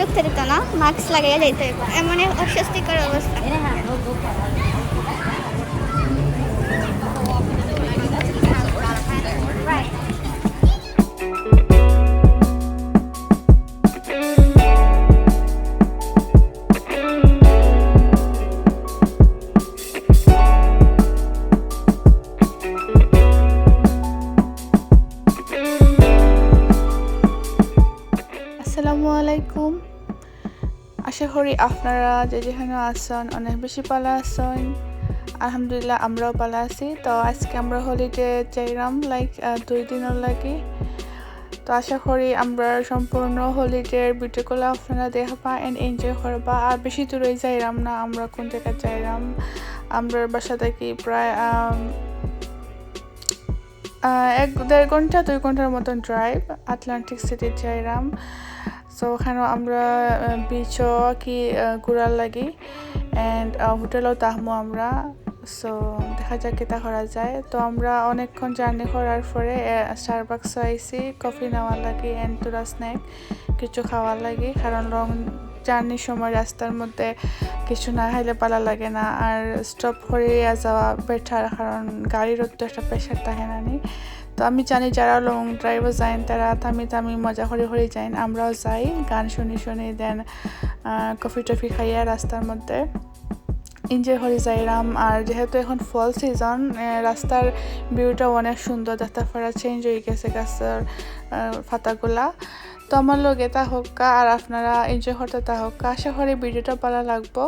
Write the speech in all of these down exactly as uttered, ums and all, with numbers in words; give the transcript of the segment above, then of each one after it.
ঢুকতে দিত না, মাস্ক লাগাইয়া যাইতে হইব, এমন এক অস্বস্তিকর অবস্থা। আসসালামু আলাইকুম। আশা করি আপনারা যে যেখানো আছইন অনেক বেশি ভালা আছইন। আলহামদুলিল্লাহ, আমরাও ভালা আছি। তো আজকে আমরা হলিডে যাইরাম, লাইক, আহ, দুই দিনর লাগি। তো আশা করি আমরা সম্পূর্ণ হলিডের ভিডিওগুলো আপনারা দেখবা and এনজয় করবা। আর বেশি দূরে যাইরাম না, আমরা কোন জায়গায় যাইরাম, আমরার বাসা থাকি প্রায়, আম, আহ, এক দেড় ঘন্টা, দুই ঘন্টার মতন ড্রাইভ, আটলান্টিক সিটি যাইরাম। সো ওখানে আমরা, আহ, বিচও কি, আহ, ঘুরার লাগি and, আহ, হোটেলও থাকমু আমরা। সো দেখা যাক কিতা করা যায়। তো আমরা অনেকক্ষণ জার্নি করার পরে, আহ, স্টারবাকসও আইছি কফি নেওয়ার লাগি and থুড়া স্ন্যাক কিছু খাওয়ার লাগি, কারণ লং জার্নির সময় রাস্তার মধ্যে কিছু না খাইলে ভালা লাগে না, আর স্টপ করিয়া যাওয়া বেটার, কারণ গাড়ির তো একটা প্রেশার থাকে না নি। তো আমি জানি যারা লং ড্রাইভে যাইন তারা থামি থামি মজা করি করি যাইন, আমরাও যাই গান শুনি শুনি, দেন কফি টফি খাইয়া রাস্তার মধ্যে এনজয় করি যাইরাম। আর যেহেতু এখন ফল সিজন, রাস্তার ভিউটা অনেক সুন্দর, দেখতা পারা চেঞ্জ হয়ে গেছে গাছের, আহ, পাতাগুলা। তো আমার লগে থাকউক্কা আর আপনারা এনজয় করতে থাকউক্কা। আশা করি ভিডিওটা ভালা লাগবো।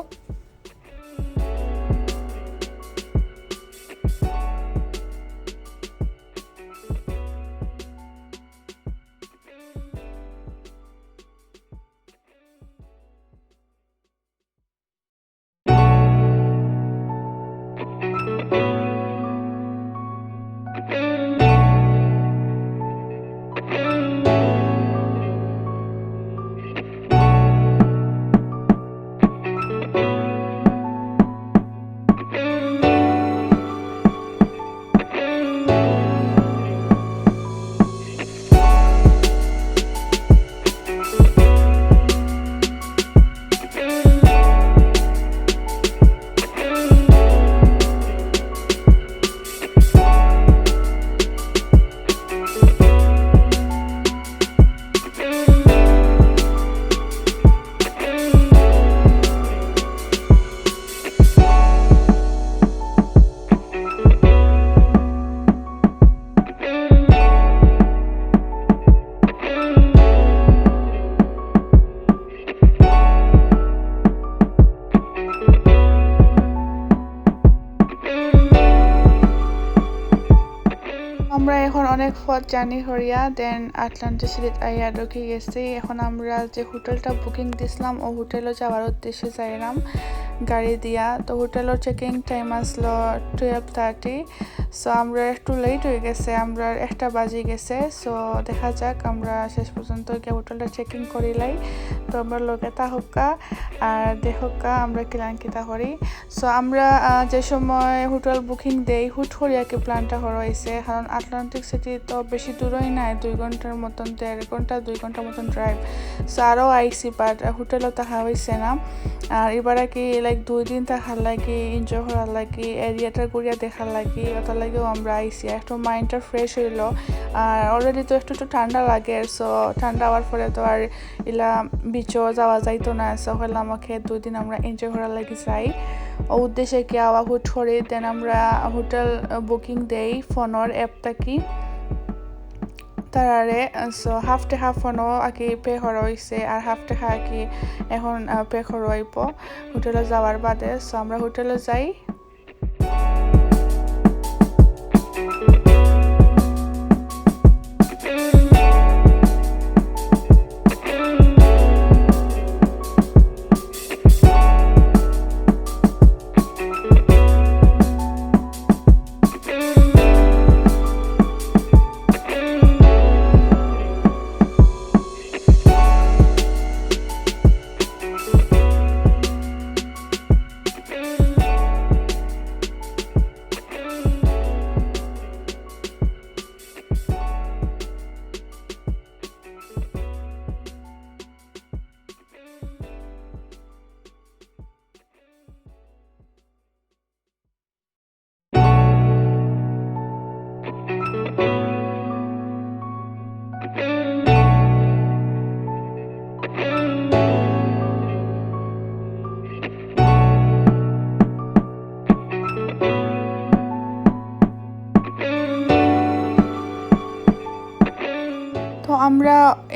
আমরা এখন অনেক পথ জার্নি করিয়া দেন আটলান্টিক সিটিত আইয়া ঢুকি গেছি। এখন আমরা যে হোটেলটা বুকিং দিছিলাম, ও হোটেলও যাওয়ার উদ্দেশ্যে যাইরাম গাড়ি দিয়া। তো হোটেলর চেকিং টাইম আসলো টুয়েলভ থার্টি। সো আমরা একটু লেট হয়ে গেছে, আমরা একটা বাজি গেছে। সো দেখা যাক, আমরা শেষ পর্যন্ত গিয়া হোটেলটা চেকিং করিলাই। তো আমরা লগে থাকউক্কা আর দেখউক্কা আমরা কিলান কিতা করি। সো আমরা, আহ, যে সময় হোটেল বুকিং দেই, হুট করিয়া কি প্ল্যানটা করা হয়েছে, কারণ আটলান্টিক সিটি তো বেশি দূরই নাই, দুই ঘন্টার মতন, দেড় ঘন্টা, দুই ঘন্টার মতন ড্রাইভ। সো আরও আইছি, বাট হোটেলও থাকা হয়েছে না। আর এবার আর কি, লাইক, দুই দিন থাকার লাগি, এনজয় করার লাগি, এরিয়াটা ঘুরিয়া দেখার লাগি, ওটার লাগিও আমরা আইছি। একটু মাইন্ডটা ফ্রেশ হইলো। আর অলরেডি তো একটু একটু ঠান্ডা লাগে, সো ঠান্ডা হওয়ার পরে তো আর ইলা বিচও যাওয়া যাইতো না। সো কইলাম, ওকে, দুই দিন আমরা এনজয় করার লাগি যাই। ও উদ্দেশ্যে কি আওয়া হুট করি, দেন আমরা হোটেল বুকিং দেই ফোনর অ্যাপ থাকি তারারে। সো হাফ টেকা ফোনও আর কি পে করা হয়েছে, আর হাফ টেকা আর কি এখন, আহ, পে করা হইব হোটেলে যাওয়ার বাদে। সো আমরা হোটেলে যাই।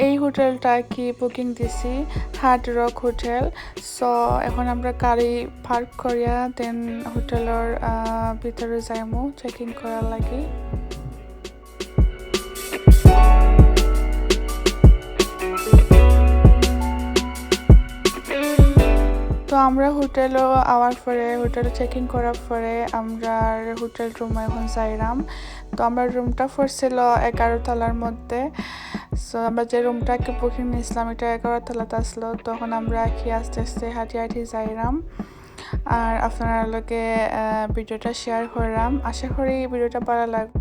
এই হোটেলটা কি বুকিং দিছি, হার্ড রক হোটেল। সো এখন আমরা গাড়ি পার্ক করিয়া দেন হোটেলর ভিতরে যাইমু চেক ইন করার লাগি। তো আমরা হোটেলও আওয়ার পরে, হোটেল চেক ইন করার পরে আমরা হোটেল রুমে এখন যাইরাম। তো আমরা রুমটা পড়ছিল এগারো তলার মধ্যে। সো আমরা যে রুমটাকে বুকিং নিছিলাম, এটা এগারো তলাতে আসলো। তখন আমরা কি আস্তে আস্তে হাঁটি হাঁটি যাইরাম, আর আপনারা লগে ভিডিওটা শেয়ার করলাম। আশা করি ভিডিওটা ভালো লাগবে।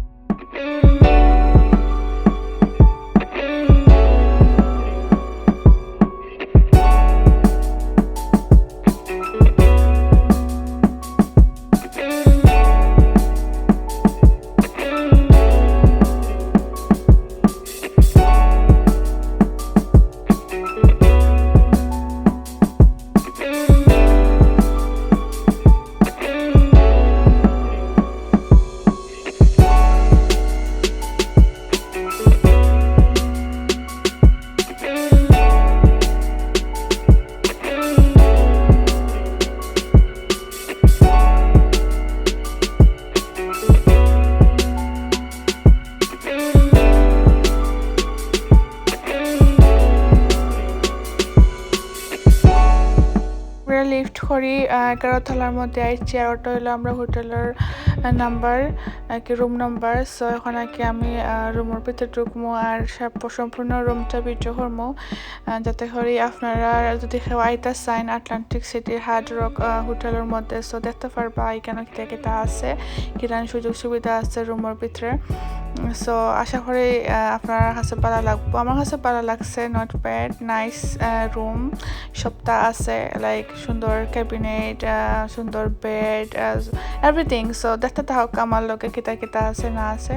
আমরা লিফট করি, আহ, এগারো তলার মধ্যে আইছি। আর ওটা হইলো আমরা হোটেলর নাম্বার, আর কি রুম নাম্বার। সো এখন আর কি আমি রুমর ভিতরে ঢুকমু আর সব সম্পূর্ণ রুমটা ভিডিও করমু, আহ, যাতে করি আপনারা যদি কেউ আইতা চাইন আটলান্টিক সিটির হার্ড রক হোটেলর মধ্যে, সো দেখতে পারবা এখানে কিতা কিতা আছে, কিতা সুযোগ সুবিধা আছে রুমর ভিতরে। সো আশা করি আহ, আপনার কাছে ভালো লাগবো, আমার কাছে ভালো লাগছে। নট ব্যাড, নাইস রুম, সবটা আছে, লাইক সুন্দর ক্যাবিনেট, সুন্দর বেড, এভরিথিং। সো দেখতে থাকুক আমার লগে কিতা কিতা আছে না আছে।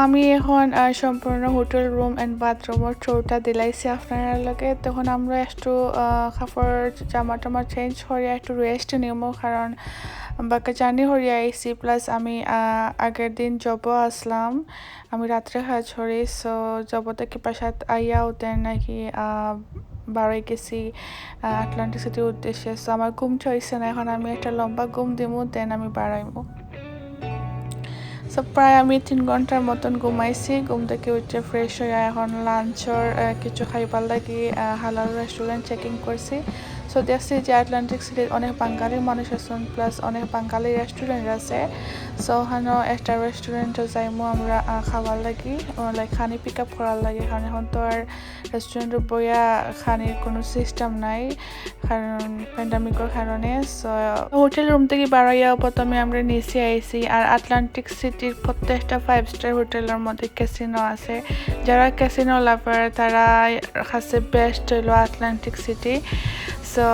আমি এখন, আহ, সম্পূর্ণ হোটেল রুম and বাথরুমর tourটা দিলাইছি আপনারার লগে। তখন আমরা একটু, আহ, কাপড় জামা টামা চেঞ্জ করি একটু রেস্ট নিমু, কারণ বাকি জার্নি করিয়া আইছি, প্লাস আমি, আহ, আগের দিন জবও আসলাম, আমি রাত্রে কাজ করি। সো জব থাকি বাসাত আইয়াও দেন নাকি, আহ, বারোই গেছি, আহ, আটলান্টিক সিটির উদ্দেশ্যে। সো আমার ঘুম হইছে না, এখন আমি একটা লম্বা ঘুম দিমু, দেন আমি বারোইমু। সো প্রায় আমি তিন ঘন্টার মতন ঘুমাইছি। ঘুম থাকি উঠে ফ্রেশ হইয়া এখন লাঞ্চর, আহ, কিছু খাইবার লাগি, আহ, হালাল রেস্টুরেন্ট চেকিং করছি। সো দেখছি যে আটলান্টিক সিটিত অনেক বাঙালি মানুষ আছেন, প্লাস অনেক বাঙালি রেস্টুরেন্ট আছে। সো ওখানো একটা রেস্টুরেন্টও যাইমু আমরা, আহ, খাবার লাগি, লাইক খানি পিক আপ করার লাগি, কারণ এখন তো আর রেস্টুরেন্টও বইয়া খানির কোনো সিস্টেম নাই, কারণ প্যান্ডামিকর কারণে। সো হোটেল রুম থাকি বারোইয়া প্রথমে আমরা নিচে আইছি, আর আটলান্টিক সিটির প্রত্যেকটা ফাইভ স্টার হোটেলর মধ্যে ক্যাসিনো আছে। যারা ক্যাসিনো লাভার, তারা কাছে বেস্ট হইলো আটলান্টিক সিটি। সো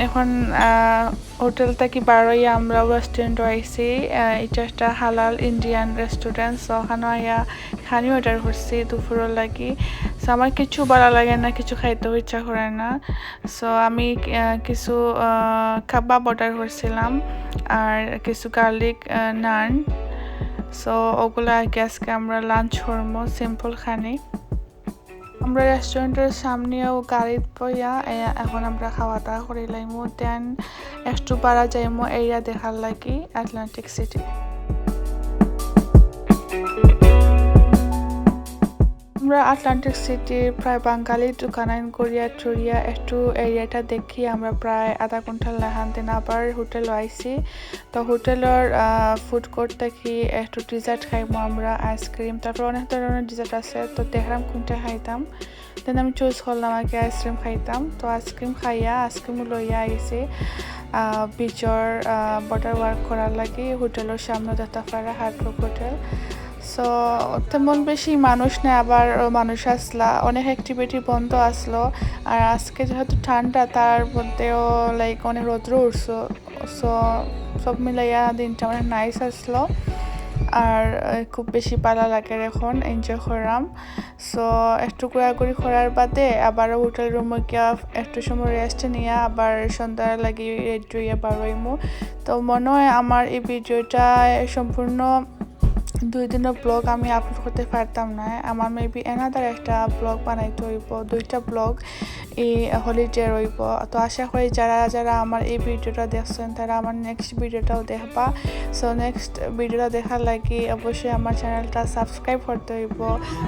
এখন, আহ, হোটেল থাকি বারোইয়া আমরা রেস্টুরেন্ট আইছি। আহ, এটা একটা হালাল ইন্ডিয়ান রেস্টুরেন্ট। সো ওখানো আইয়া খানি অর্ডার করছি দুপুরর লাগি। সো আমার কিছু ভালা লাগে না, কিছু খাইতেও ইচ্ছা করে না। সো আমি, আহ, কিছু, আহ, কাবাব অর্ডার করছিলাম, আর কিছু গার্লিক, আহ, নান। সো ওগুলা আর কি আজকে আমরা লাঞ্চ করমু, সিম্পল খানি। আমরা রেস্টুরেন্টর সামনেও গাড়িত বইয়া, এ, এখন আমরা খাওয়া দাওয়া করি লাইমু, দেন একটু বারা যাইমু এরিয়া দেখার লাগি আটলান্টিক সিটি। আমরা আটলান্টিক সিটির প্রায় বাঙালি দোকানাইন করিয়া টরিয়া একটু এরিয়াটা দেখি। আমরা প্রায় আধা ঘন্টার লাখান দিন আবার হোটেল আইছি। তো হোটেলর, আহ, ফুড কোর্ট থাকি একটু ডেজার্ট খাইমু আমরা, আইসক্রিম, তারপর অনেক ধরনের ডেজার্ট আছে। তো দেখলাম কোনটা খাইতাম, দেন আমি চুজ করলাম আর কি আইসক্রিম খাইতাম। তো আইসক্রিম খাইয়া আইসক্রিম লইয়া আইছি, আহ, বিচর, আহ, বর্ডার ওয়াক করার লাগি হোটেলর সামনে যেতে পারে হার্ড রক হোটেল। সো তেমন বেশি মানুষ নাই, আবার মানুষ আসলা, অনেক অ্যাক্টিভিটি বন্ধ আসলো। আর আজকে যেহেতু ঠান্ডা, তার মধ্যেও লাইক অনেক রৌদ্র উঠছে। সো সব মিলাইয়া দিনটা অনেক নাইস আসলো। আর, আহ, খুব বেশি ভালা লাগে, এখন এনজয় করলাম। সো একটু ঘোরাঘুরি করার বাদে আবারও হোটেল রুমে গিয়া একটু সময় রেস্ট নিয়া আবার সন্ধ্যার লাগি রেডি হইয়া বারোইমু। তো মনে হয় আমার এই ভিডিওটা সম্পূর্ণ দুই দিনের ব্লগ আমি আপলোড করতে পারতাম না। আমার মেবি অ্যানাদার একটা ব্লগ বানাইতে হইব, দুইটা ব্লগ এই হলিডে রইব। তো আশা করি যারা যারা আমার এই ভিডিওটা দেখছেন, তারা আমার নেক্সট ভিডিওটাও দেখবা। সো নেক্সট ভিডিওটা দেখার লাগি অবশ্যই আমার চ্যানেলটা সাবস্ক্রাইব করতে হইব।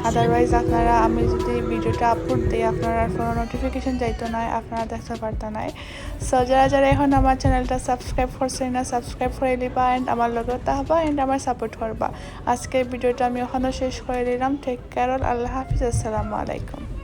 আদারওয়াইজ আপনারা, আমি যদি ভিডিওটা আপলোড দিই, আপনারা ফোনে নোটিফিকেশন যাইতো না, আপনারা দেখতে পারতা নাই। সো যারা যারা এখন আমার চ্যানেলটা সাবস্ক্রাইব করছেন না, সাবস্ক্রাইব করে দিবা, অ্যান্ড আমার লগে থাকবা, অ্যান্ড আমার সাপোর্ট করবা। আজকের ভিডিওটা আমি ওখানে শেষ করে দিলাম। টেক কেয়ার অল, আল্লাহ হাফিজ, আসসালামু আলাইকুম।